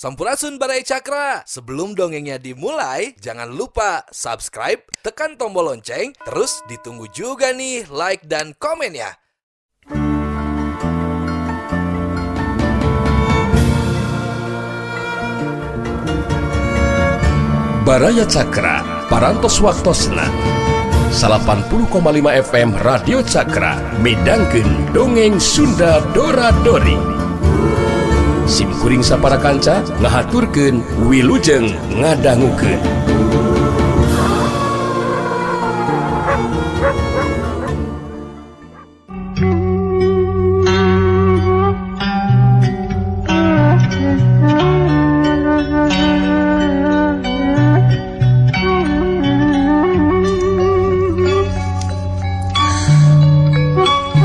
Sampurasun Baraya Cakra. Sebelum dongengnya dimulai, jangan lupa subscribe, tekan tombol lonceng, terus ditunggu juga nih like dan komen ya. Baraya Cakra, Parantos Waktosna 80,5 FM Radio Cakra midangkeun dongeng Sunda Dora Dori. Sim kuring sapara kanca ngahaturkeun wilujeng ngadangukeun.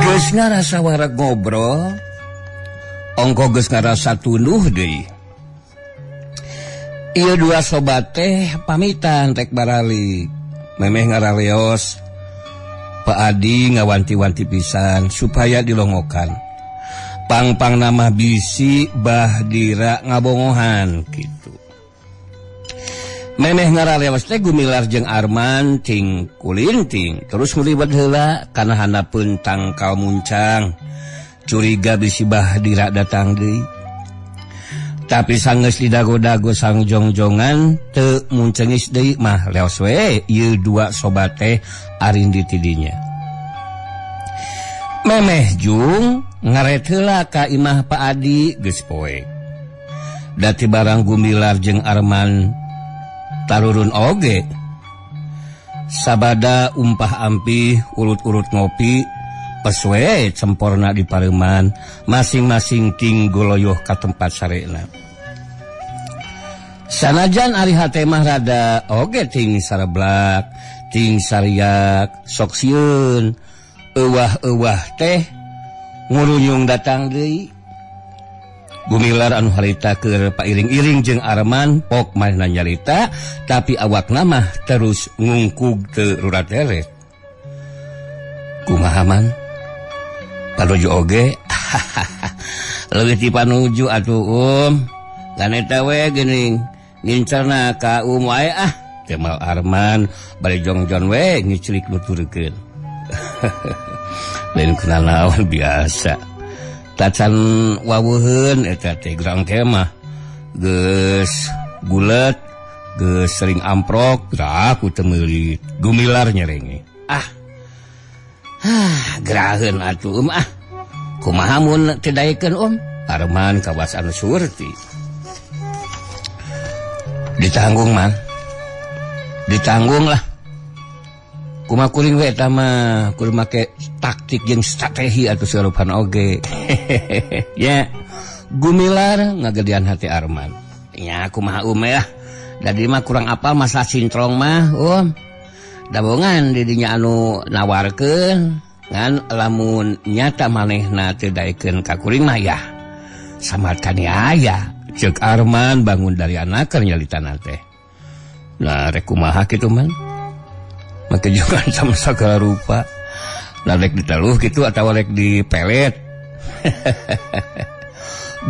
Geus ngarasa wareg ngobrol, ongko geus ngarasa tunduh deui. Ieu dua sobat teh pamitan rek baralik. Memeh ngaraleos, Pak Adi ngawanti-wanti pisan supaya dilongokan. Pang-pang nama bisi Bahdira ngabongohan gitu. Memeh ngaraleos teh Gumilar jeung Arman ting kulinting terus ngulibet heula kana handapeun tangkal muncang. Curiga bisi Bahdira datang deui. Tapi sanggeus didago-dago sang jongjongan teu muncengis deui mah leos we ieu dua sobat teh arindi ti dinya. Memeh jung ngaret heula ka imah Pak Adi geus poe. Dati barang Gumilar jeung Arman tarurun oge. Sabada umpah ampih urut-urut ngopi peswe cemporna di pareman masing-masing ting goloyoh ka tempat sarena. Sanajan ari hate mah rada oge ting sareblak, ting sariak, sok sieun, euwah-euwah teh ngurunyung datang deui. Gumilar anu harita keur pairing-iring jeung Arman pok manehna nyarita tapi awakna mah terus ngungkug teu rurat-eret. Kumaha man? Panuju oge leuwih ti panuju atuh Kan eta we geuning ngincerna ka wae ah Kemal Arman bari jongjon we ngiclik nuturkeun. Lain kenal naon biasa. Tacan wawuheun eta teh gerang kemah geus gulet geus sering amprok gerak ku teu meuli Gumilar nyerenge. Ah ah geraheun atuh ah kumaha mun teu daekeun Arman kawas anu surti. Ditanggung man. Ditanggung lah. Kumaha kuring we eta mah kudu make taktik jeung strategi atuh sarupan oge. Ya. Gumilar ngagedean hati Arman. Nya kumaha lah. Da di mah kurang apal masalah sintrong mah Dabongan didinya anu nawarkeun ngan lamun nyata manehna teu daekeun ka kuring mah ya samarkan aya ceuk Arman bangun dari anaker nyalitana teh. Nah rek kumaha kitu man make juga sama sagala rupa. Nah rek diteluh kitu atawa rek dipelet.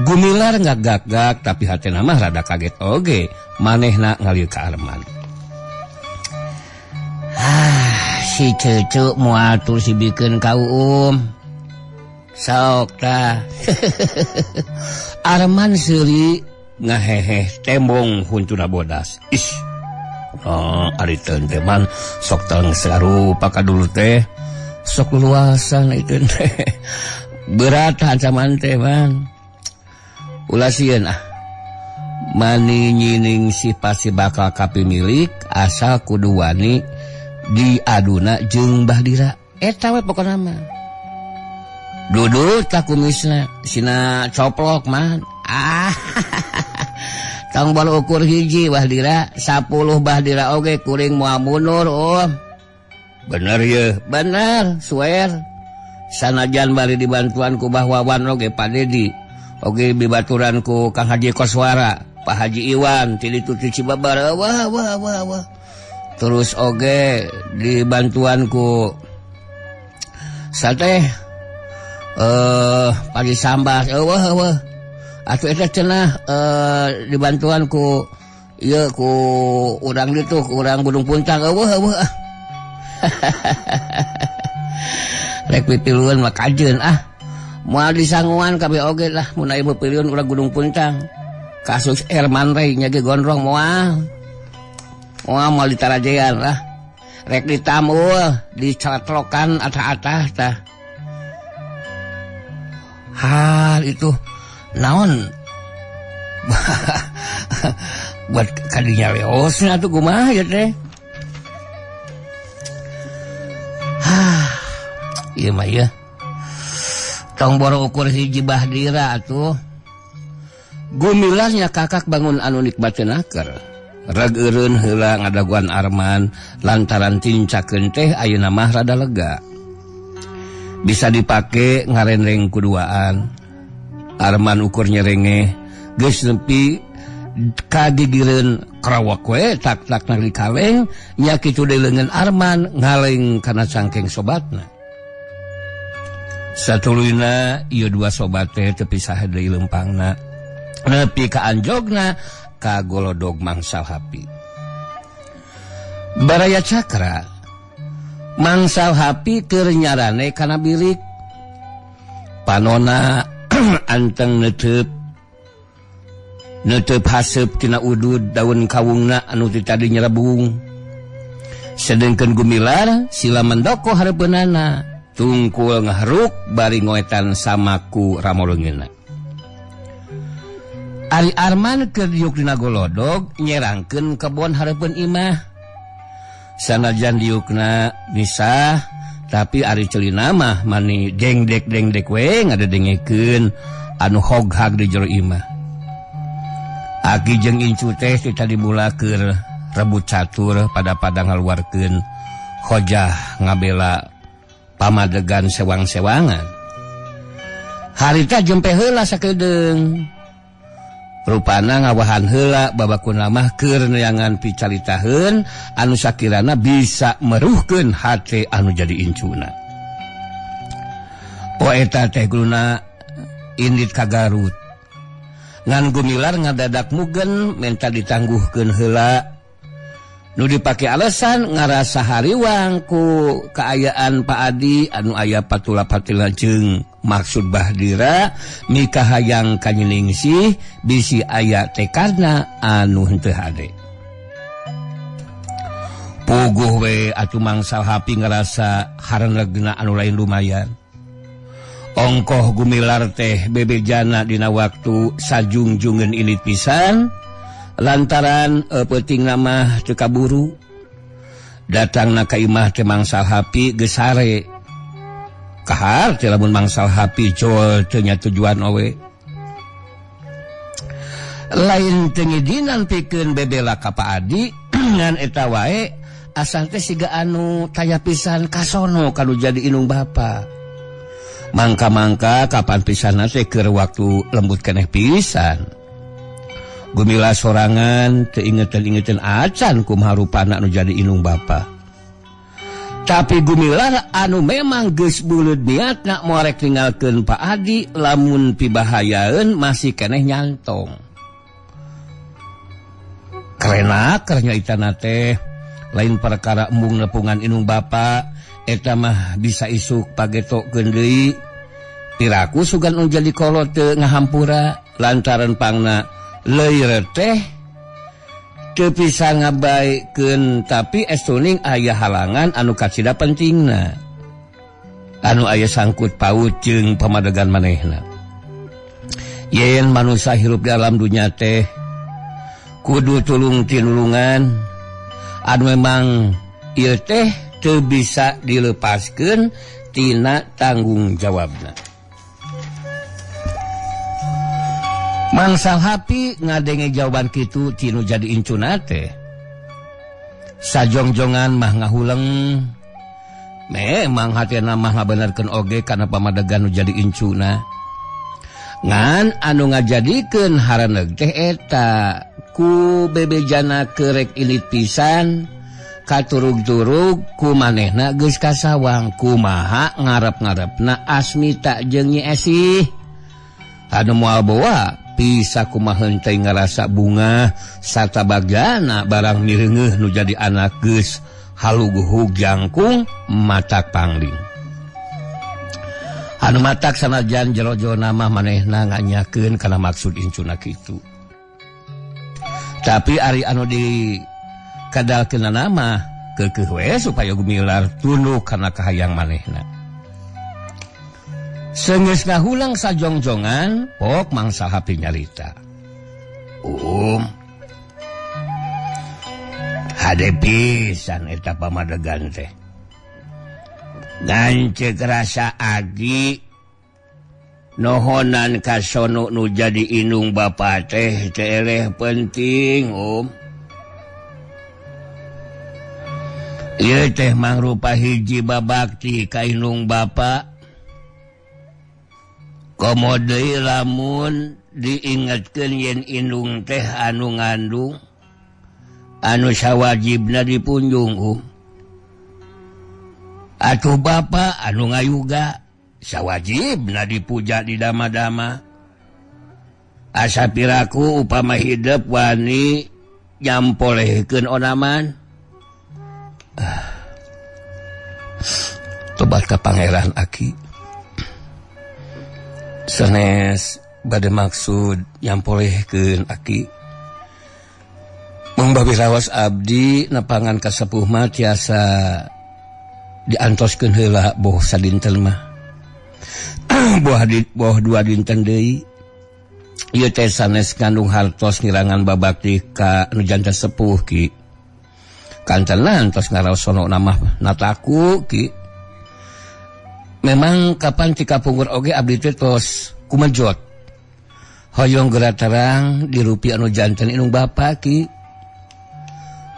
Gumilar ngagak-gak tapi hatena mah rada kaget oge manehna ngalir ka Arman. Ah, si cucu moal tur si bikeun ka Sok tah. Arman seuri ngaheheh tembong huntuna bodas. Ih. Oh, ari teu teh man sok teu sarupa ka dulu teh. Sok luasan itu teh. Berat ancaman teh man. Ulah sieun ah. Mani nyining si pasti bakal kapimilik asal kudu wani diaduna jeung Bahdira. Eta we pokona mah. Duduk tak kumisna sina coplok man. Ah. Tong bol ukur hiji Bahdira 10 Bahdira oge kuring moal mundur Bener ye, bener swear. Sanajan bari dibantuan ku Bah Wawan oge Pak Dedi. Oge bibaturan ku Kang Haji Koswara, Pak Haji Iwan ti ditu ti Cibabar. Wah wah wah wah. Terus oge dibantuan ku sate pagi sambas wah wah. Atuh eta cenah dibantuan ku ieu ku urang ditu ku urang Gunung Puntang eueuh eueuh ah. Rek pipilueun mah kajeun ah. Moal disanguan kabeh oge lah mun aya pipilueun urang Gunung Puntang. Kasus Herman Ray nya ge gondrong moal. Moal moal ditarajean lah. Rek ditamul dicatlokan atah-atah tah. Hal itu naon buat kadinya leosna atuh kumaha ya teh. Hah, ieu mah ieu. Tong boro ukur hiji bahdira atuh. Gumilarnya kakak bangun anu nikmateun aker. Reg eureun heula ngadaguan Arman lantaran tincakeun teh ayeuna mah rada lega. Bisa dipake ngarenreng kuduaan. Arman ukur nyerengeh geus nepi kagigireun krawak we tak-tak nang kaleng nya kitu deui leungeun Arman ngaleng kana cangkeng sobatna. Satuluyna ieu dua sobat teh teu pisah deui leumpangna. Nepi ka anjogna ka golodog Mangsal Hapi. Baraya Cakra Mangsal Hapi keur nyarane kana bilik. Panona anteng netep netep haseup tina udud daun kawungna anu ti tadi nyerebung. Sedengkeun Gumilar sila mendoko hareupeunana tungkul ngaharuk bari ngoetan samaku ramoleungeunna. Ari Arman keur diuk dina golodog nyerangkeun kebon hareupeun imah. Sanajan diukna misah tapi ari celina mah mani dengdek-dengdek we ngadedengekeun anu hoghag di jero imah. Aki jeung incu teh ti tadi mula keur rebut catur pada padang ngaluarkeun hojah ngabela pamadegan sewang-sewangan. Harita jempe heula sakedeung. Rupana ngawahan heula babakuna mah keur neangan picaritaheun anu sakirana bisa meruhkeun hate anu jadi incuna. Poeta teh guluna indit ka Garut. Ngan Gumilar ngadadak mugen menta ditangguhkeun heula. Nu dipake alasan ngarasa hariwang ku kaayaan Pak Adi anu aya patula-patila jeung maksud Bahdira mikahayang ka Nyiningsih bisi aya tekadna anu henteu hade. Puguh we atuh Mangsal Hapi ngarasa hareunegna anu lain lumayan. Ongkoh Gumilar teh bebejana dina waktu sajungjungeun ilit pisan lantaran peutingna mah teu kaburu. Datangna ka imah teh Mangsal Hapi geus sare. Kahar teh lamun Mangsal Hapi col teu nya tujuan owe. Lain teu ngidinan pikeun bebela ka Pak Adi ngan eta wae asal teh siga anu taya pisan kasono kanu jadi inung bapa. Mangka-mangka kapan pisanna teh keur waktu lembut keneh pisan. Gumila sorangan teu ingeteun-ingeteun acan kumaha rupana anu jadi inung bapa. Tapi Gumilar anu memang geus buleud niatna moarek ninggalkeun Pak Adi lamun pibahayaeun masih keneh nyantong. Karena kernya itana teh lain perkara embung nepungan inung bapa eta mah bisa isuk pagetokeun deui. Piraku sugan nu jadi kolot teu ngahampura lantaran pangna leuir teh teu bisa ngabaikeun tapi estuning aya halangan anu kacida pentingna anu aya sangkut paut jeung pamadegan manehna. Yen manusia hirup di alam dunya teh kudu tulung tinulungan anu memang ieu teh teu bisa dilepaskeun tina tanggung jawabna. Mangsal Hapi ngadenge jawaban kitu tinu jadi incuna teh. Sajongjongan mah ngahuleng. Memang hatena mah ngabenerkeun oge kana pamadegan nu jadi incuna. Ngan anu ngajadikeun hareuneg teh eta ku bebejana kerek ilit pisan katurug-turug ku manehna geus kasawang kumaha ngarep-ngarepna Asmita jeung Nyi Esih. Anu moal boa Tapi sakumaha teh ngarasa bunga sarta bagjana barang mireungeuh nu jadi anak geus haluguhug jangkung matak pangling. Anu matak sanajan jero-jero nama manehna nganyakeun kana maksud incuna kitu. Tapi ari anu di kadalkeun nama keukeuh we supaya Gumilar tunduk kana kahayang manehna. Seunggeus ngahulang sajongjongan pok mangsa hapi nyarita. Hade pisan eta pamadegan teh. Nganceuk rasa agi nohonan kasono nu jadi indung bapa teh teu eleh penting Ieu teh mangrupa hiji babakti ka indung bapa. Komo deui lamun diingetkeun yen indung teh anu ngandung anu sawajibna dipunjung Atuh bapa anu ngayuga sawajibna dipuja di dama-dama. Asa piraku upama hidep wani nyampolihkeun onaman. Tobat ka Pangeran aki. Sanes bade maksud nyampolihkeun aki. Mung babirawas abdi nepangan kasepuh mah tiasa diantoskeun heula boh sadinten mah. Boh dua dinten deui. Ieu teh sanes ngandung hartos ngirangan babakti ka nu janten sepuh ki. Kantenan tos ngaraos sono namah nataku ki. Memang kapan ti kapungkur oge abdi teh tos kumejot. Hoyong geura terang dirupi anu janten indung bapa ki.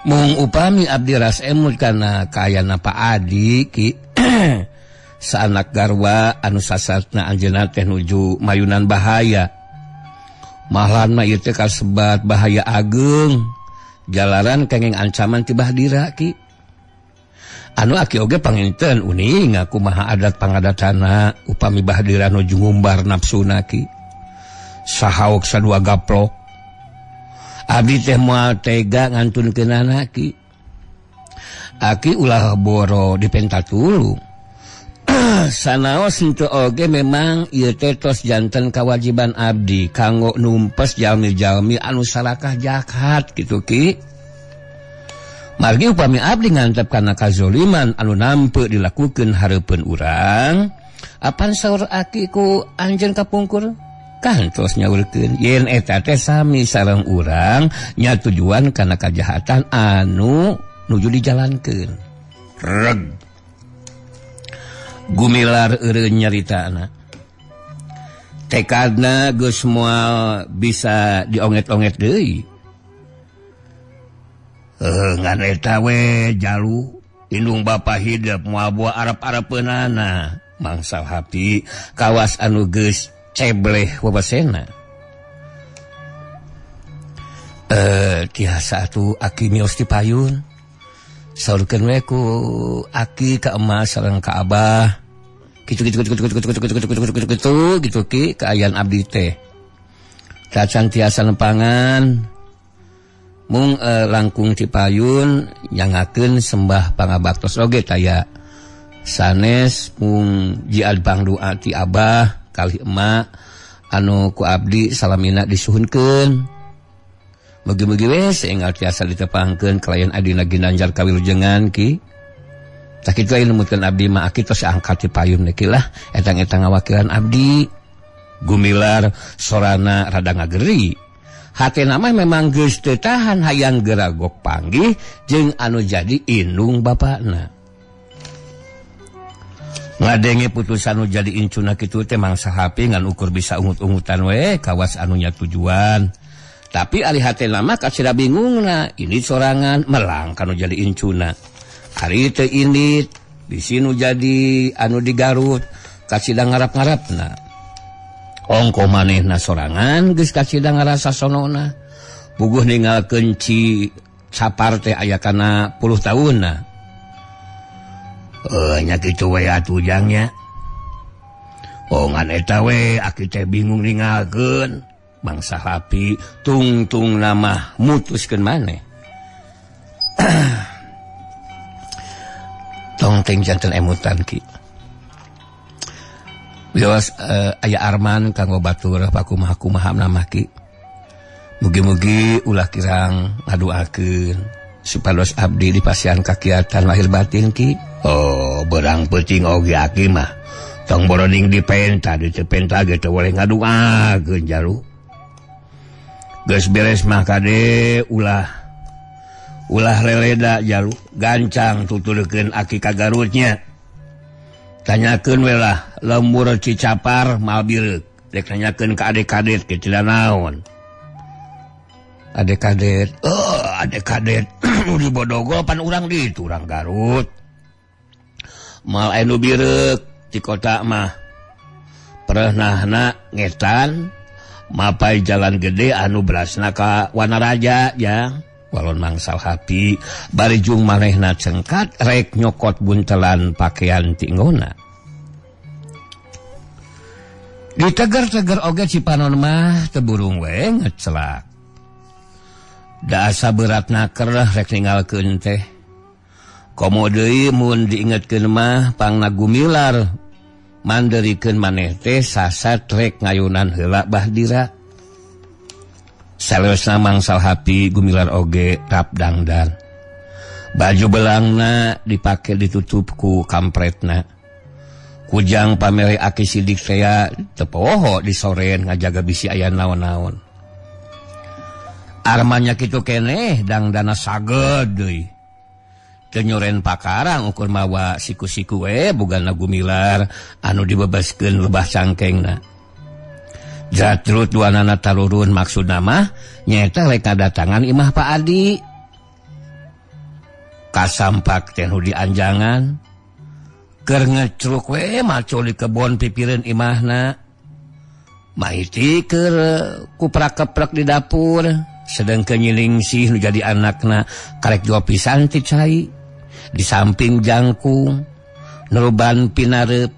Mung upami abdi ras emut kana kaayana Pak Adi ki. Saanak garwa anu sasatna anjeunna teh nuju mayunan bahaya. Mahlan mah ieu teh kasebat bahaya ageung. Jalaran kenging ancaman ti Bahdira ki. Anu aki oge panginten uning kumaha adat pangadatana upami Bahdira nuju ngumbar nafsuna ki. Sahaok sadua gaplok. Abdi teh moal tega ngantunkeunana ki. Aki ulah boro dipenta tulung. Sanaos henteu oge memang ieu teh tos janten kawajiban abdi kanggo numpes jalmi-jalmi anu sarakah jahat kitu ki. Margi upami abdi ngantep kana kazoliman anu nampe dilakukeun hareupeun urang, apan saur aki ku anjeun kapungkur kantos nyaurkeun yen eta teh sami sareng urang nya tujuan kana kajahatan anu nuju dijalankeun. Reg. Gumilar eureun nyaritana. Tekadna geus moal bisa dionget-onget deui. Ngan eta we jalu indung bapa hidep moal buah arep-arepeunana mangsa hapi kawas anu geus cebleh wawasena. Tiasa atuh aki mios ti payun. Saurkeun we ku aki ka emak sareng ka abah. Kitu kitu kitu kitu kitu kitu kitu kitu kitu gitu ki kaayaan abdi teh. Tacan tiasa nempangan mung langkung ti payun nyangakeun sembah pangabaktos oge taya sanes mung jiad pangdoa ti abah kalih emak anu ku abdi salamina disuhunkeun. Mugi-mugi we saenggal tiasa ditepangkeun kalayan adina ginanjar kawilujengan ki. Tah kitu aya numutkeun abdi mah aki tos angkat ti payun ki lah etang-etang ngawakilan abdi. Gumilar sorana rada ngageri. Hatena mah memang geus teu tahan hayang geragok panggih jeung anu jadi indung bapana. Ngadenge putusan nu jadi incuna kitu teh mangsa hapi ngan ukur bisa ungut-ungutan we kawas anunya tujuan. Tapi ari hatena mah kasira bingungna, ini sorangan melang kanu jadi incuna. Ari teu indit bisi nu jadi anu di Garut kasida ngarap-ngarapna. Ongko manehna sorangan geus kasida ngarasa sonona. Puguh ninggalkeun Ci Capar teh aya kana puluh taunna. Nya kitu we atuh jang nya. Oh ngan eta we aki teh bingung ninggalkeun. Mangsa Hapi tungtung nama mutuskeun maneh. Tong teng janten emutan ki. Wios aya Arman kanggo batur pakumaha-kumaha namah ki. Mugi-mugi ulah kirang ngaduakeun supados abdi dipasihan kakiatan lahir batin ki. Oh, berang peuting oge aki mah. Tong boroning dipenta, ditepenta ge teu boleh ngaduakeun jalu. Geus beres mah kade ulah ulah leleda jalu, gancang tuturkeun aki ka Garutnya. Tanyakeun we lah lembur Cicapar mal bireuk. Rek nanyakeun ka adek kadet kitu naon. Adek kadet, oh adek kadet di Bodogol pan urang di itu urang Garut. Mal anu bireuk di kota mah perehnahna ngetan mapai jalan gede anu berasna ka Wanaraja ya. Walon mangsal hapi bari jung manehna cengkat rek nyokot buntelan pakaian ti nggona. Diteger-teger oge Cipanon mah teu burung we ngecelak. Da asa berat naker rek ninggalkeun teh. Komo deui mun diingetkeun mah pangna gumilar manderikeun maneh teh sasat rek ngayunan heula Bahdira. Saleosna mangsal hapi gumilar oge rap dangdan. Baju belangna dipake ditutup ku kampretna. Kujang pamere aki sidik tea teu poho disoren ngajaga bisi aya naon-naon. Armannya kitu keneh dangdana saged deui. Teu nyoren pakarang ukur mawa siku-siku we bugana gumilar anu dibebaskeun lebah cangkengna. Jatrut duanana tarurun maksudna mah nyaeta rek kadatangan imah Pak Adi. Kasampak teh nu dianjangan keur ngecruk we macul di kebon pipireun imahna. Maiti keur kuprak-keprek di dapur sedengkeun nyilingsih nu jadi anakna karek dua pisan ti cai di samping jangkung nuruban pinareup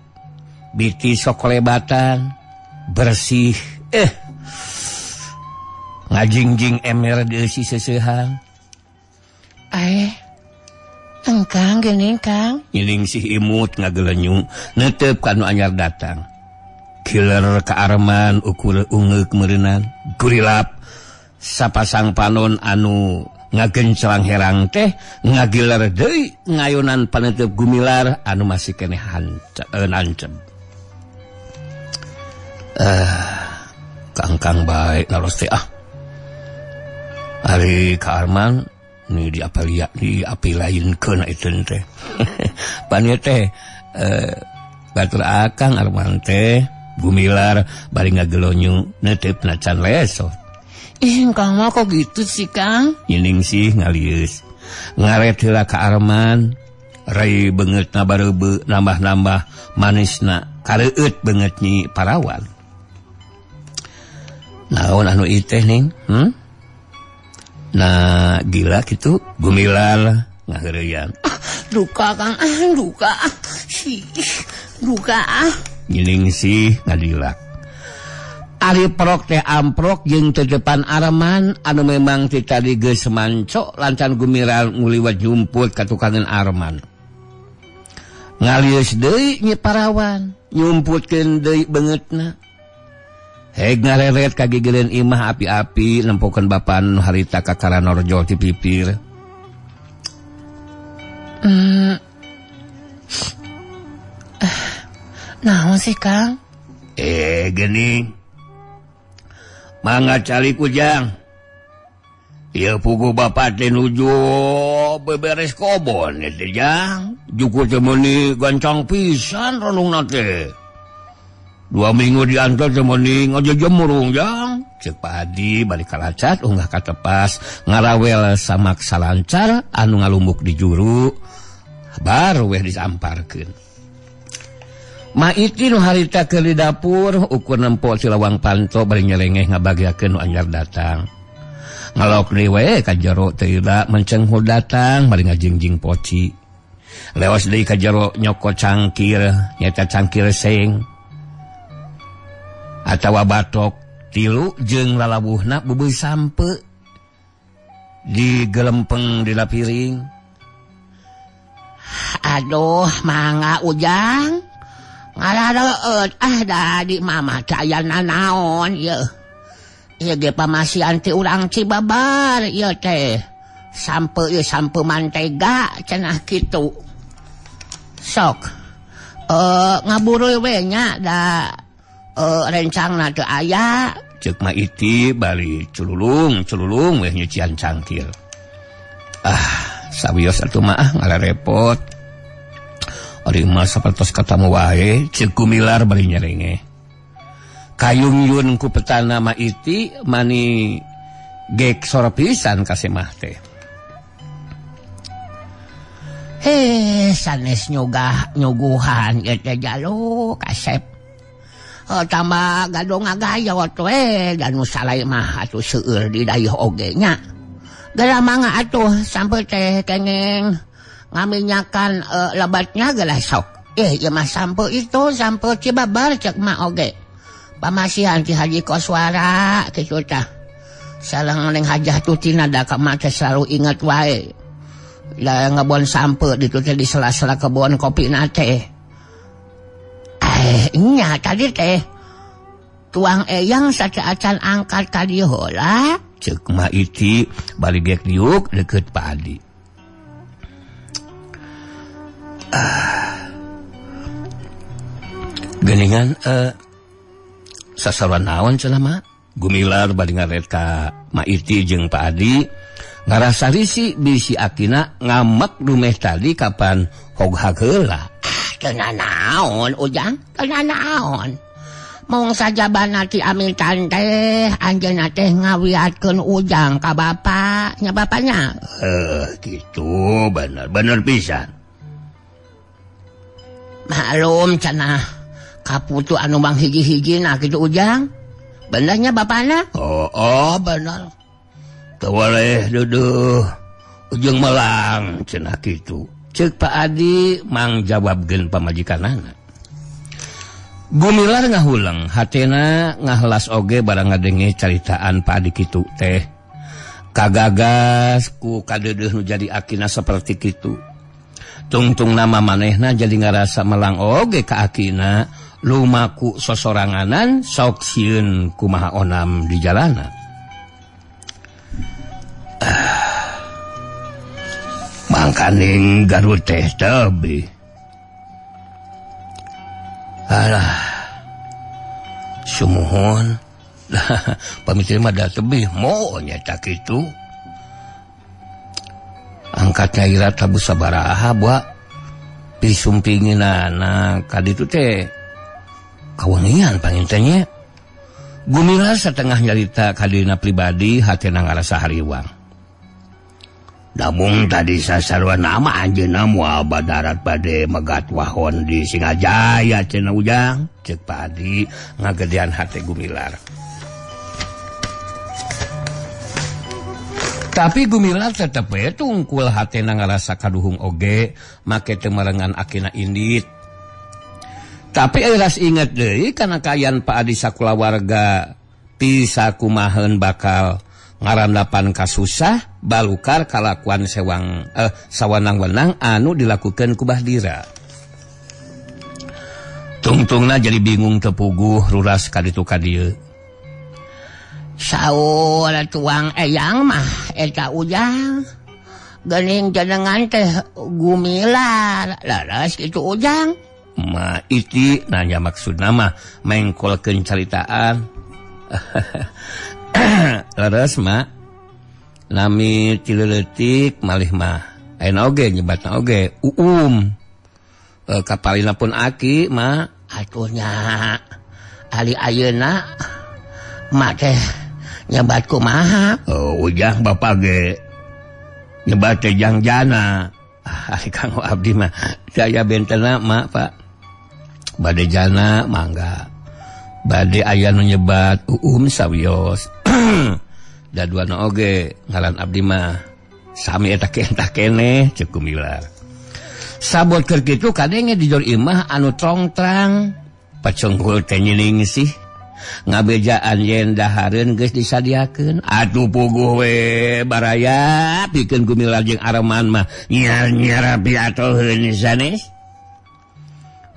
biti sokolebatan bersih ngajingjing emer dieusi seusehan. Engkang geuning Kang. Nyilingsih imut ngagelenyu neuteup ka nu anyar datang. Kiler ka Arman ukur ungeuk meureunan gurilap sapasang panon anu ngagencelang herang teh ngagiler deui ngayunan paneuteub gumilar anu masih keneh nancep. Kangkang baik naros teh ah. Ari ka Arman ni diapalia diapi lainkeun itu teh. Pan ieu teh batur akang Arman teh gumilar bari ngagelonyu neuteupna can lesot. Ih, Kang mah kok gitu sih, Kang? Nyiningsih ngalieus. Ngaret heula ka Arman, rai beungeutna bareubeu nambah-nambah manisna kareueut beungeut nyi parawan. Naon anu ieu teh ning? Nah, gila kitu gumilar ngaheureuyan. Duka, Kang. Duka. Duka. Nyiningsih ngadilak. Ari prok teh amprok jeung teu depan Arman anu memang ti tadi geus manco lancan gumilar nguliwat jumput ka tukangan Arman. Ngalius deui nyi parawan, nyumputkeun deui beungeutna. Heg ngareret ka gigireun imah api-api nempokeun bapan harita ka Karanorjo ti pipir. Naon sih, Kang? Geuning. Mangga cali kujang. Ieu pugu bapak teh nuju beberes kobon teh jang. Juku teh meuni gancang pisan renungna teh. 2 minggu diantar teh meuni ngajejemurung jang. Ceuk Pak Adi balik kalacat unggah katepas ngarawel samak salancar anu ngalumbuk di juru baru weh disamparkeun. Maiti nu harita keur di dapur ukur nempo si lawang panto bari nyelengeh ngabagiakeun nu anyar datang. Ngalok deui we ka jero teu ila mencenghul datang bari ngajingjing poci. Leos deui ka jero nyokot cangkir nyaeta cangkir seng atawa batok Tilu jeung lalawuhna bubeuy sampe digelempeng dina piring. Aduh, mangga Ujang. Ngarareut ah da di mama teh aya nanaon ieu. Ieu ge pamasihan ti urang Cibabar ieu teh. Sampe ieu sampe mantega cenah kitu. Sok. Ngaburuy we nya da rencangna teu aya. Ceuk Ma Iti bari cululung cululung weh nyucian cangkir. Ah, sawios atuh mah ah ngararepot. Ari mah sapertos katamu wae ceuk Gumilar bari nyerenge. Kayungyun ku petana Ma Iti mani gek sor pisan ka semah teh. Heh, sanes nyugah nyuguhan ieu teh jalu kasep. Tambah gaduh ngagayot we dan nu salai mah atuh seueur di dayeuh oge nya. Geura mangga atuh sampe teh kengeng ngaminyakan lebatnya gelah sok. Ieu mah sampe itu sampe Cibabar cek mah oge. Pamasihan ti Haji Koswara kitu tah. Sareng ning Hajah Tutina da ka mah teh selalu inget wae. Da ngebon sampe ditu teh di sela-sela kebon kopi na teh. Nya tadi teh tuang eyang saca acan angkat tadi heula ceuk Ma Iti bari gek diuk deukeut Pak Adi. Geuningan sasaruan naon cenah Ma? Gumilar bari ngaret ka Ma Iti jeung Pak Adi ngarasa risi bisi akina ngamek dumeh tadi kapan hoghag heula. Teu nanaon Ujang, teu nanaon. Mung sajabana ti amitan teh anjeunna teh ngawiatkeun Ujang ka bapa, nya bapanya. Kitu bener, bener pisan. Maklum cenah kaputu anu bang hiji-hijina kitu Ujang. Benernya bapana? Oh, bener. Teu boleh duduh ujung melang cenah kitu. Ceuk Pak Adi mang jawabkeun pamajikanana. Gumilar ngahuleng, hatena ngahlas oge barang ngadenge caritaan Pak Adi kitu teh. Kagagas ku kadeudeuh nu jadi akina saperti kitu. Tungtung nama manehna jadi ngarasa melang oge ka akina, lumaku sosoranganan sok sieun kumaha onam di jalana. Mangkaning Garut teh tebih. Alah, sumuhun. Pamit mah da tebih moal nya kitu. Angkat nyaira tabu sabaraha buah pisumpinginana ka ditu teh kawengian panginten nya. Gumilar satengah nyarita ka dirina pribadi hatena ngarasa hariwang. Namun tadi sasarwa nama anjeunna moal badarat bade megat wahon di Singajaya cenah Ujang. Ceuk Pak Adi ngagedean hate Gumilar. Tapi Gumilar tetep we tungkul hatena ngarasa kaduhung oge make teu merengan akina indit. Tapi euras inget deui kana kaayaan Pak Adi sakulawarga pisakumaheun bakal ngarandapan kasusah balukar kalakuan sewang sawanang-wenang anu dilakukan ku Bahdira. Tungtungna jadi bingung tepuguh ruras kaditu kadieu. Saur tuang eyang mah eta Ujang. Geuning jenengan teh Gumilar, leres kitu Ujang. Ma Iti nanya maksudna mah mengkolkeun caritaan. Leres ma nami tileuletik malih mah ayeuna oge nyebatna oge uum kapalina pun aki ma atuh nya ali ayeuna ma teh nyebat kumaha. Oh Ujang bapak ge nyebat teh jangjana. Ari kanggo abdi mah saya bentena ma Pak bade jana mangga bade aya nu nyebat uum sawios. Daduana oge ngaran abdi mah sami eta keneh ceuk Gumilar. Sabot keur kitu kadenge di jor imah anu trongtrang pacenggul teh nyining sih. Ngabejaan yen dahareun geus disadiakeun. Atuh puguh we baraya pikeun Gumilar jeung Arman mah nyar-nyar piatoheun sanes.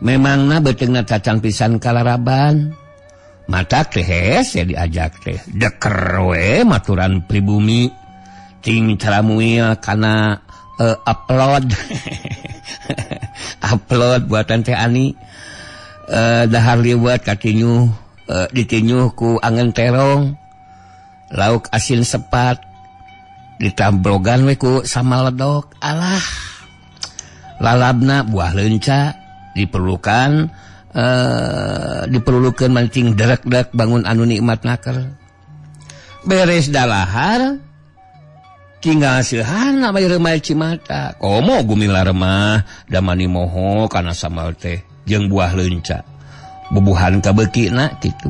Memangna beuteungna cacan pisan kalaraban. Mata teh hese diajak teh deker we maturan pribumi ting caramuil kana upload upload buatan teh Ani dahar liwat katinyuh ditinyuh ku angen terong lauk asin sepat ditamblogan we ku sama ledok. Alah lalabna buah leunca diperlukan diperlukan mancing derek-derek bangun anu nikmat naker beres dalahar tinggal seuhana bae reumah cimata komo Gumilar mah damani moho kana sambal teh jeung buah leunca bubuhan kabeukina kitu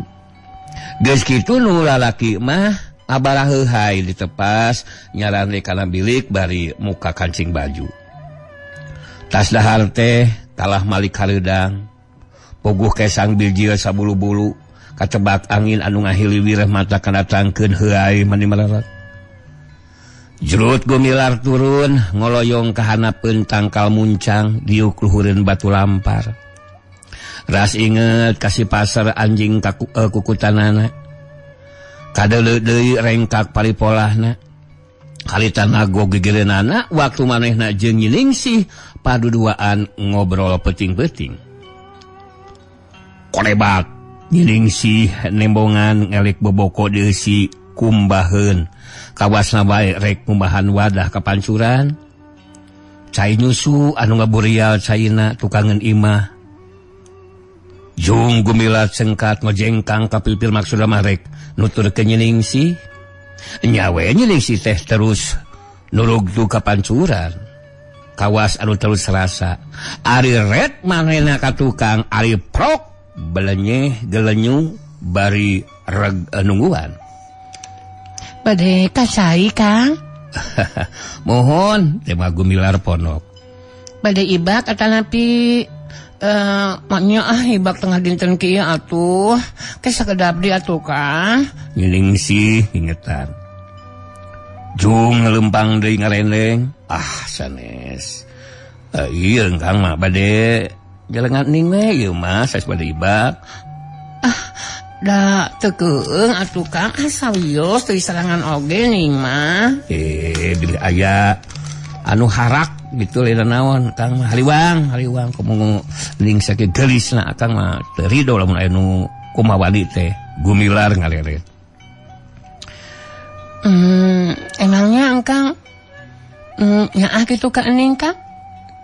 geus kitu nu lalaki mah abaraheuhai ditepas nyarane kana bilik bari muka kancing baju tas dahar teh kalah malik hareudang puguh kesang bijil sabulu-bulu katebak angin anu ngahiliwir mata kanatangkeun heuay mani mararat. Jrut Gumilar turun ngoloyong ka hanapeun tangkal muncang diuk luhureun batu lampar. Ras inget kasih pasar anjing kukutanana. Kadeuleu deui rengkak paripolahna. Kalita nago gigireunana waktu manehna jeung Nyiningsih paduduaan ngobrol peuting-peuting. Korebak Nyiningsih nembongan ngelik boboko dieusi kumbaheun kawasna bae rek ngumbahan wadah kapancuran cai nyusu anu ngaburial caina tukangeun imah jung Gumilar cengkat ngojengkang ka pipir maksudna mah rek nuturkeun Nyiningsih nyawe Nyiningsih teh terus nurugtu kapancuran kawas anu terus rasa ari ret manehna ka tukang ari prok belenyeh gelenyu bari reg nungguan. Bade kasai Kang. Mohon tema Gumilar ponok. Bade ibak atanapi maknya ah ibak tengah dinten kieu atuh. Ke sakedap di atuh Kang. Nyiningsih ingetan. Jung lempang deui ngarendeng. Ah sanes. Ieu Kang mah bade jalengan ning we ieu mah saes bade ibak. Ah da teu keung atuh Kang asa wios teu sarangan oge ning mah. Bilih aya anu harak gitu lain naon Kang mah haliwang haliwang komo ning sakieu geulisna Kang mah teu rido lamun aya nu kumawali teh Gumilar ngaleret. Emangnya Kang nyaah kitu ka ning Kang?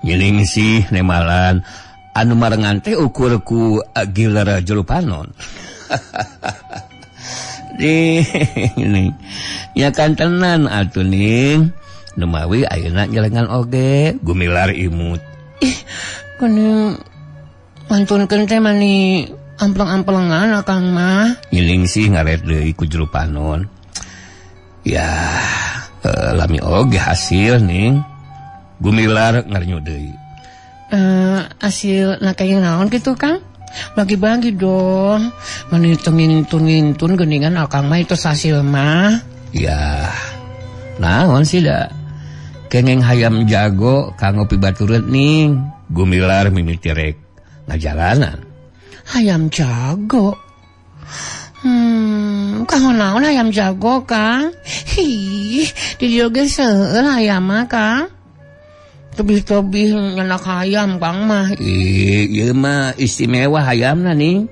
Nyiningsih nemalan anu marengan teh ukur ku giler jero panon. Ning nya kantenan atuh ning numawi ayeuna nyelengan oge Gumilar imut. Ih kuning mantunkeun teh mani ampleng-amplengan Akang mah. Nyiningsih ngaret deui ku jero panon. Ya lami oge hasil ning Gumilar ngarnyu deui. Hasil nak kayak naon gitu Kang? Bagi-bagi dong. Mani tengintun-ngintun geningan akang mah itu hasil mah. Ya, naon sih da? Kengeng hayam jago kanggo pibatureun ning. Gumilar mimiti rek ngajalanan. Hayam jago. Kanggo naon hayam jago Kang? Hi, di dieu ge seueur hayam mah Kang. Tebih-tebih nyenak hayam Kang mah. Ieu mah istimewa hayamna ning.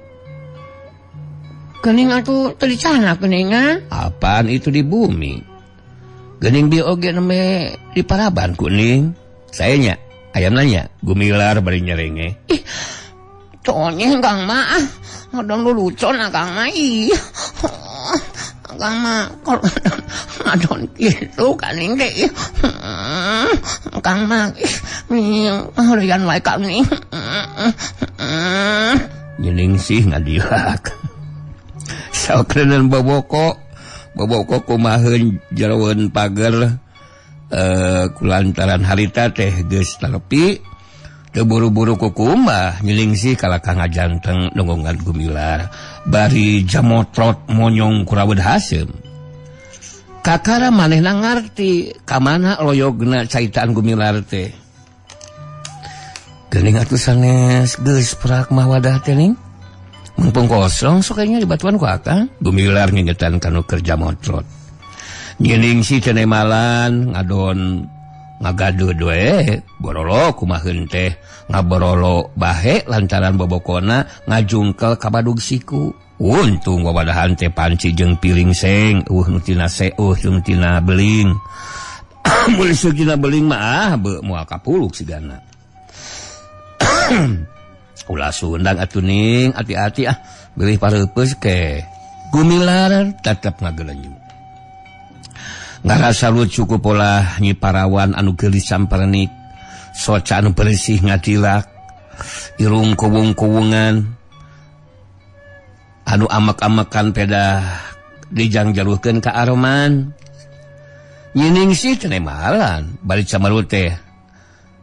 Geuning atuh teu dicana geuningan. Apaan itu di bumi? Geuning bi oge nembe di paraban ku ning. Saya nya ayam nanya Gumilar bari nyerenge. Ih, conyeh Kang mah. Ngodong lucu na Kang mah. Ih. Kang mah kalau ngadon gitu kaning teh. Kang mah ih, rian wae Kang nih. Nyiningsih ngadilak. Sakreuneun boboko, boboko kumaheun jeroeun pager kulantaran harita teh geus talepi teu buru-buru kukumbah Nyiningsih kalakah ngajanteng nunggungan Gumilar Bari jamotrot monyong kurawed haseum. Kakara manehna ngarti ka mana loyogna caitaan Gumilar teh. Geuning atuh sanes geus prak mah wadah teh ning. Mumpung kosong sok kayaknya dibatuan ku akang. Gumilar ngingetan kanu kerja motrot. Nyining si cenemalan ngadon ngagaduh we borolo kumaheun teh ngaborolo bahe lantaran bobokona ngajungkel ka badug siku. Untung wawadahan teh panci jeung piring seng eueuh nu tina seuh jeung tina beling. Mun tina beling mah ah moal kapuluk sigana. Ulah sundang atuh ning ati-ati ah bilih pareupeus ke. Gumilar tetep ngagelenyu. Ngarasa lucu ku pola Nyi Parawan anu geulis sampernik, soca anu bersih ngadilak, irung kuwung-kuwungan, anu amek-amekan pedah dijangjaruhkeun ka Arman. Nyining sih teh malan, bari camaru teh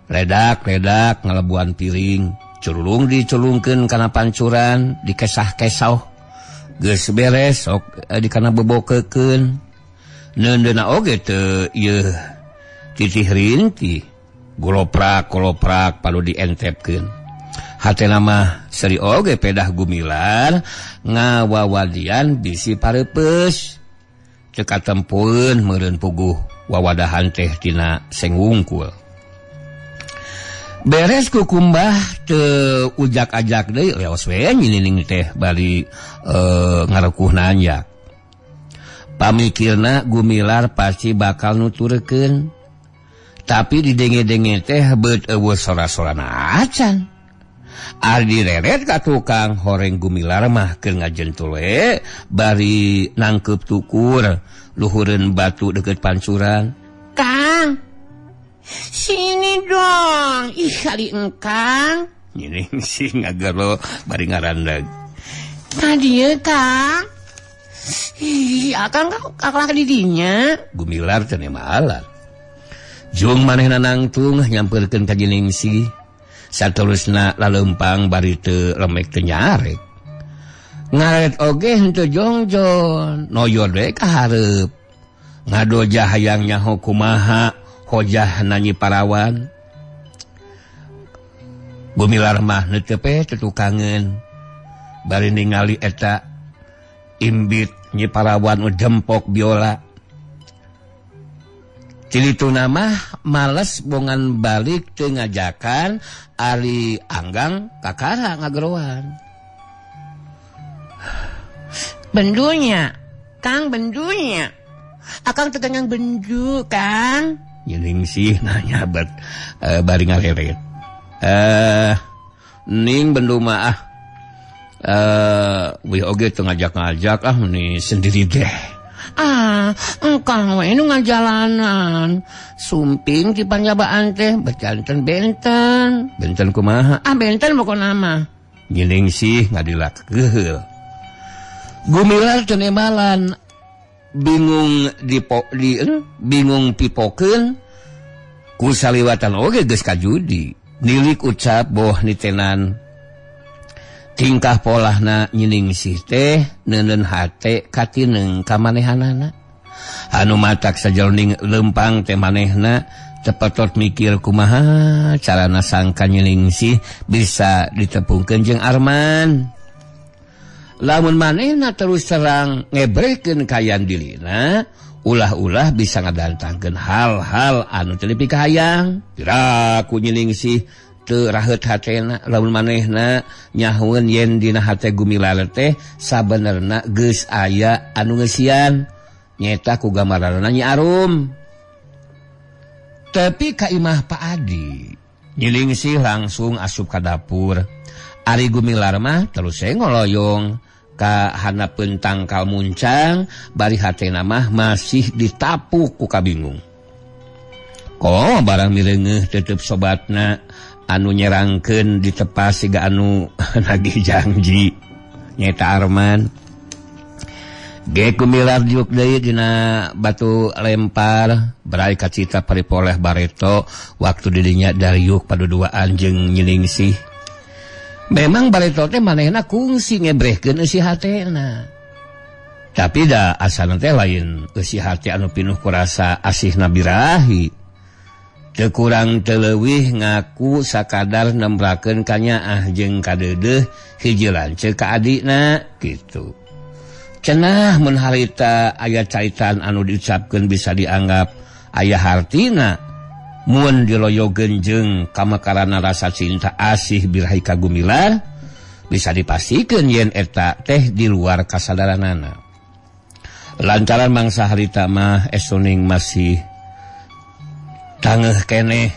redak-redak ngalebuan piring, curulung diculungkeun kana pancuran, dikesah-kesah, geus beres sok dikana bebokekeun. Neundeuna oge teu ieu titih rintih goloprak-goloprak padu dientepkeun. Hatena mah seri oge pedah Gumilar ngawawadian bisi pareupeus. Teu katempoeun meureun puguh wawadahan teh tina seng wungkul. Beres kukumbah teu ujak-ajak deui leos we nyinining teh bari ngarekuh nanjak. Pamikirna Gumilar pasti bakal nuturkeun. Tapi didenge-denge teh beut eueuh sora-sorana acan. Ari reret ka tukang horeng Gumilar mah keur ngajentul we bari nangkeup tukur luhureun batu deukeut pancuran. Kang, sini dong. Ih kali engkang. Nyining sih ngagero bari ngarandag. Ka dieu Kang. Ih, akang kakak didinya. Gumilar teh malan. Jung manehna nangtung nyamperkeun ka Jiningsih. Saterusna laleumpang bari teu lemek teu nyarek. Ngaret oge henteu jongjon, noyor we ka hareup. Ngadojah hayang nyaho kumaha hojah Nyi Parawan. Gumilar mah neuteup we tetukangeun. Bari ningali eta imbit Nyi Parawan jempok biola. Cilituna mah males bongan balik teu ngajakan ari Anggang kakara ngageroan. Bendunya, Kang bendunya. Akang tegangang bendu, Kang. Nyining sih nanya bet bari ngareret. Ning bendu mah ah. Wih oge teu ngajak-ngajak ah meni sendiri deh. Ah, engkang we nu ngajalanan. Sumping di panjabaan teh bejanten benten. Benten kumaha? Ah benten pokona mah. Nyining sih ngadilak keuheul. Gumilar teu nemalan bingung bingung pipokeun ku saliwatan oge geus kajudi. Nilik ucap boh nitenan. Tingkah polahna Nyiningsih teh neuneun hate katineng ka manehanana. Anu matak sajroning leumpang teh manehna tepetot mikir kumaha carana sangka Nyiningsih bisa ditepungkeun jeung Arman. Lamun manehna terus terang ngebrekeun kayan dilina, ulah-ulah bisa ngadantangkeun hal-hal anu teu dipikahayang. Piraku Nyiningsih teu raheut hatena lamun manehna nyahueun yen dina hate Gumilar teh sabenerna geus aya anu ngeusian nyeta ku gambaranna Nyi Arum. Tapi ka imah Pak Adi Nyiningsih langsung asup ka dapur. Ari Gumilar mah terus we ngoloyong ka handapeun tangkal muncang bari hatena mah masih ditapuk ku kabingung. Ko barang mireungeuh tetep sobatna anu nyerangkeun ditepas siga anu nagih janji nyeta Arman. Ge Gumilar diuk deui dina batu lempar berai kacita paripoleh bareto waktu didinya dariuk paduduaan jeung Nyiningsih. Memang bareto teh manehna kungsi ngebrehkeun eusi hatena. Tapi da asana teh lain eusi hate anu pinuh ku rasa asihna birahi. Teu kurang teu leuwih ngaku sakadar nembrakeun kanyaah jeung kadeudeuh hiji lanceuk ka adina kitu. Cenah mun harita aya caitan anu diucapkeun bisa dianggap aya hartina mun diloyogeun jeung kamakarana rasa cinta asih birahi ka Gumilar bisa dipastikeun yen eta teh di luar kasadaranana. Lantaran mangsa harita mah esoning masih tangeuh keneh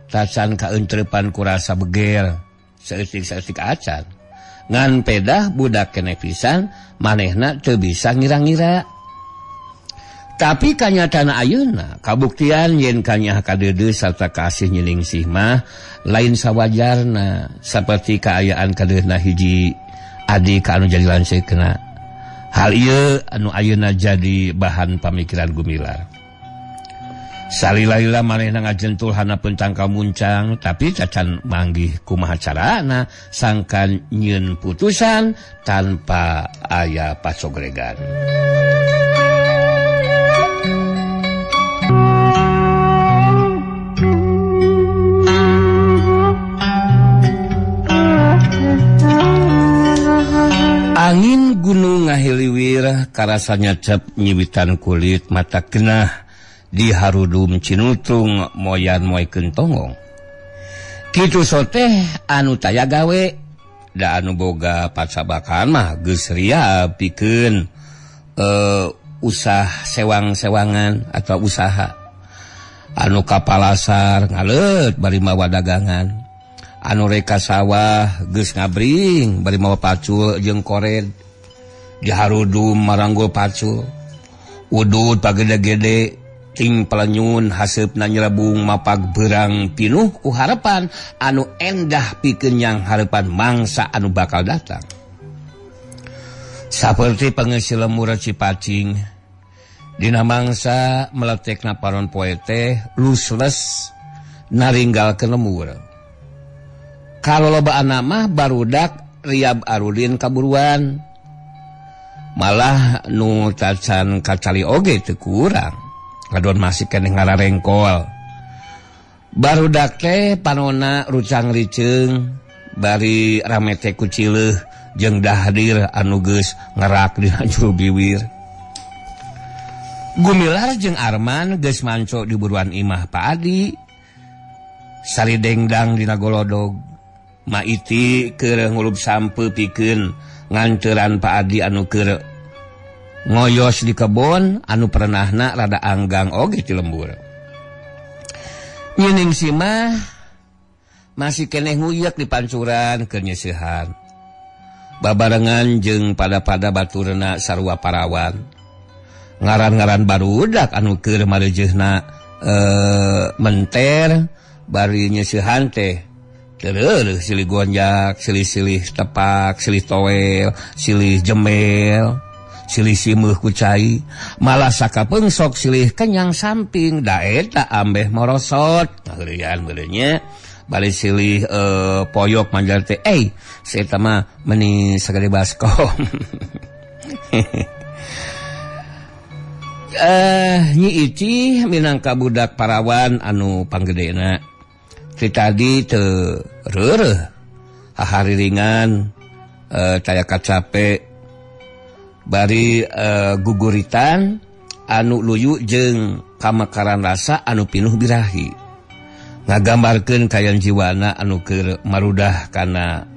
tacan kaeuntreupan ku rasa beger saeutik-saeutik acan. Ngan pedah budak keneh pisan manehna teu bisa ngira-ngira. Tapi kanyatana ayeuna kabuktian yen kanyah kadeudeuh sarta kasih nyiningsih mah lain sawajarna saperti kaayaan kadeudeuhna hiji adi ka anu jadi lanceukna. Hal ieu anu ayeuna jadi bahan pamikiran Gumilar. Salila-lila manehna ngajentul hanapeun tangkal muncang tapi cacan manggih kumaha carana sangkan nyieun putusan tanpa aya pacogregan. Angin gunung ngahiliwir karasa nyecep nyiwitan kulit mata kenah di harudum cinutung moyan moekeun tonggong. Kitu soteh anu taya gawe da anu boga pacabakan mah geus ria pikeun usah sewang-sewangan atau usaha. Anu kapalasar ngaleut bari mawa dagangan. Anu reka sawah geus ngabring bari mawa pacul jeung kored. Di harudum maranggul pacul. Udud pagede-gede ting pelenyun haseupna nyerebung mapag berang pinuh ku harapan anu endah pikeun yang harapan mangsa anu bakal datang. Saperti pengeusi lemur Cipacing dina mangsa meletekna paron poe teh lusles naringgalkeun lemur. Kalolobaan mah barudak riab arudin kaburuan. Malah nu tacan kacali oge teu kurang. Ngadon masih keneh ngararengkol. Barudak teh panona rucang riceung bari rame teh ku cileuh jeung dahdir anu geus ngerak dina juru biwir. Gumilar jeung Arman geus manco di buruan imah Pak Adi. Sari dengdang dina golodog. Maiti keur ngulub sampe pikeun nganteran Pak Adi anu keur ngoyos di kebon anu pernahna rada anggang oge ti lembur. Nyining simah masih keneh nguyek di pancuran keur nyeusehan. Babarengan jeung pada-pada baturna sarua parawan. Ngaran-ngaran barudak anu keur mareujeuhna menter bari nyeusehan teh tereuh silih gonjak, silih-silih tepak, silih toel, silih jemel, silih simuh ku cai, malah sakapeung sok silih kenyang samping da eta ambeh morosot. Ngeureyan beureunya bari silih poyok manjar teh, saya mah meni sagede baskom. Nyi Ici minangka budak parawan anu panggedena. Ti tadi teu reureuh hahariringan taya kacape bari guguritan anu luyu jeung kamekaran rasa anu pinuh birahi. Ngagambarkeun kayan jiwana anu keur marudah kana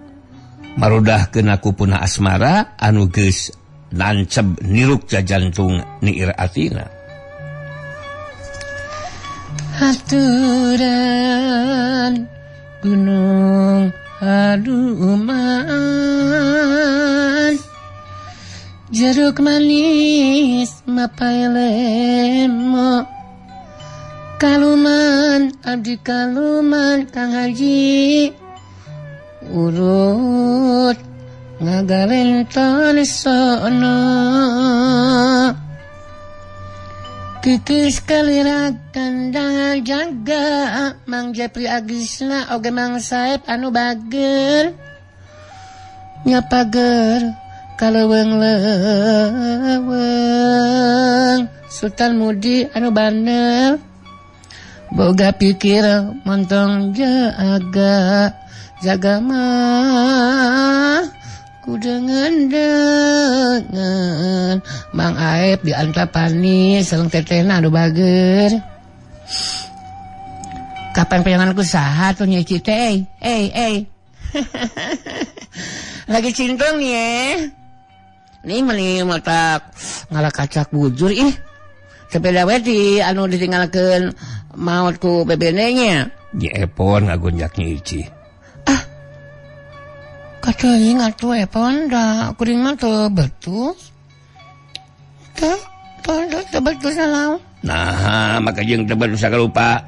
marudah keuna kupuna asmara anu geus nanceb niruk jajantung niir atina. Aturan gunung aduman jeruk manis mapai lemo kaluman abdi kaluman Kang Haji urut ngagalenton sono kikis kalirak kandang jaga Mang Jepri Agisna oge Mang Saep anu bager Nya pager kaleuweung-leuweung Sultan Mudi anu bandel boga pikir montong jaga jaga mah ku dengen-dengen Mang Aep di Antapani sareng tetehna anu bager. Kapan peyangan ku saha tuh Nyi Ici teh? Lagi cintung nih ya. Nih meni matak ngalakacak bujur ih. Sepeda we di anu ditinggalkeun maot ku bebene nya. Nyi Epon ngagonjak Nyi Ici. Ah. Kateuing atuh Epon da kuring mah teu betul. Teu teu betul salah. Nah, maka jeung teu betul sakalupa.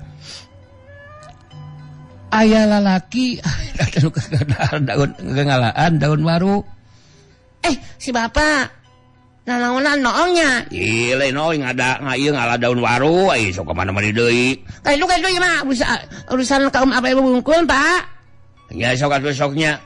Aya lalaki daun ngalaan daun waru. Si bapak nanaonan noongnya. Ih, lain noong ada ieu ngala daun waru, ai sok ka mana-mana deui. Kaitu ieu mah urusan kaum apa ibu bungkul, Pak. Ya sok atuh soknya.